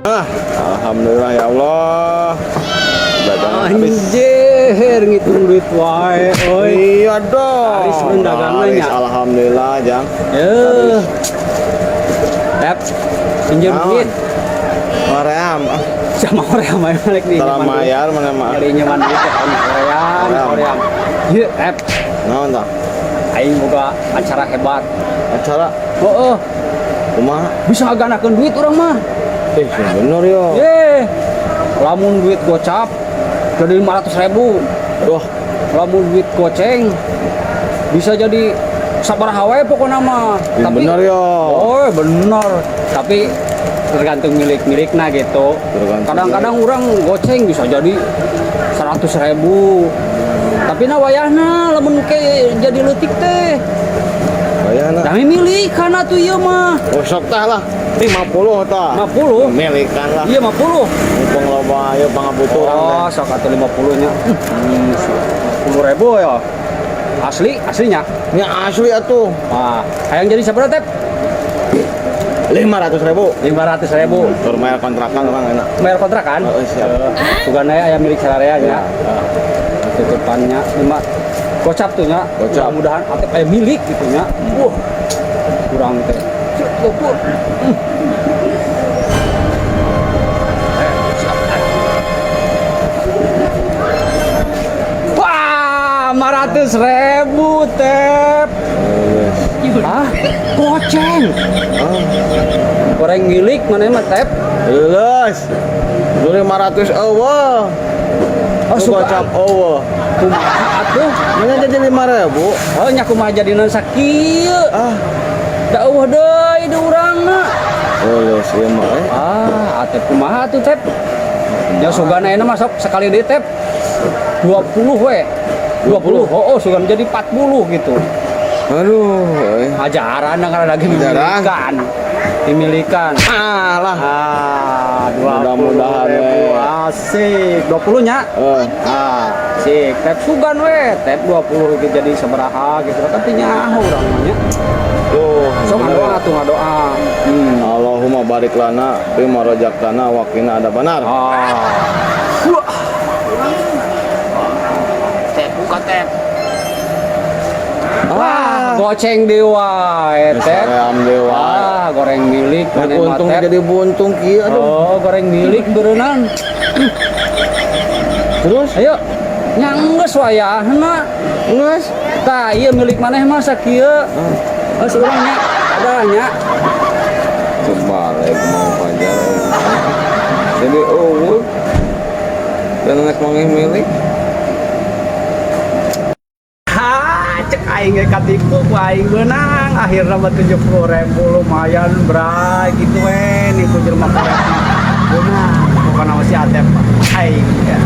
Ah, alhamdulillah ya Allah. Dagangan habis. Anjir, ngitung duit wae euy. Iya dong. Laris mun dagangannya. Laris, alhamdulillah, Jang. Eh. Tep. Pinjam Naon? duit. Hoream. Ah, Sama orang main balik nih. tara mayar mana mah. Kali nyaman duit ya, Korean, Hoream. Korean. Ieu Tep, Naon tah? Aing boga acara hebat. Acara Oh, oh, kumaha? Bisa ngaganakeun duit urang mah. Eh, bener yo. Ye. Lamun duit gocap jadi 500 ribu. Wah, Lamun duit goceng bisa jadi sabaraha wae pokoknya mah. Ih, bener yo. Oh, bener. Tapi tergantung milik-milikna gitu. Tergantung. Kadang-kadang orang goceng bisa jadi 100 ribu. Tapi na wayahna lamun ke jadi leutik teh. Wayahna. Kami milik kana tuh ieu mah. Oh, sok tah lah. 50 tah. 50? Milikan lah. Iya, 50. Mumpung loba ieu pangabutuh urang teh. Oh, sok atuh 50 nya. 10 ribu ya. Asli, aslinya. Nya asli atuh. Ah, hayang jadi sabaraha, Tep? 500 ribu. 500 ribu. Tur bayar kontrakan urang enak. Bayar kontrakan? Oh, siap. Sugana aya milik sararea nya. Ya. Tutupannya lima gocap tuh nya. Gocap. Mudah-mudahan Atep aya milik gitu nya. Wah. Kurang teh. Cuk, tuh. Eh, siap. Wah, 500 ribu, Tep. Ah, goceng. Ah, Goreng milik mana mah, Tep? Lulus. Lu 500 eueuh. Oh, Lu suka. Gocap eueuh. Kumaha atuh? Mana jadi 5000? Oh, nya kumaha jadina sakieu? Ah, Da eueuh deui di urangna. Lulus ieu mah eh. Ah, Atep kumaha tuh, Tep? Ya sugan ayeuna masuk sekali deui, Tep. 20 we. 20. Oh, sugan jadi 40 gitu. Aduh, eh. Ajaran karena lagi Ajaran. dimilikan. Dimilikan. Ah lah. Ah, 20 Mudah-mudahan, ribu. we. Asik. 20 nya. Eh, Ah, sik. Tep sugan we. Tep 20 gitu jadi sabaraha gitu. Kan teu nyaho urang mah nya. Tuh, Sok bener. ngadoa tuh, ngadoa. Allahumma barik lana fima razaqtana wa qina adzabannar. Ah. Wah. Tep buka, Tep. Wah, goceng dewa, Tep. Saream dewa. Wah, goreng milik Nek maneh mah, untung Tep. Jadi buntung kieu aduh. Oh, goreng milik berenang. Terus Ayo, nya enggeus wayahna. Geus. Tah, ieu milik maneh mah sakieu. Geus urang nya, ada nya. Coba rek mau pajar. Jadi eueuh. Dan nek manggih milik. Ha, cek aing ge katipu ku aing beunang. Akhirna mah 70 ribu lumayan, bray, gitu we nipu jelema koret mah. Beunang, pokona mah si Atep aing ya.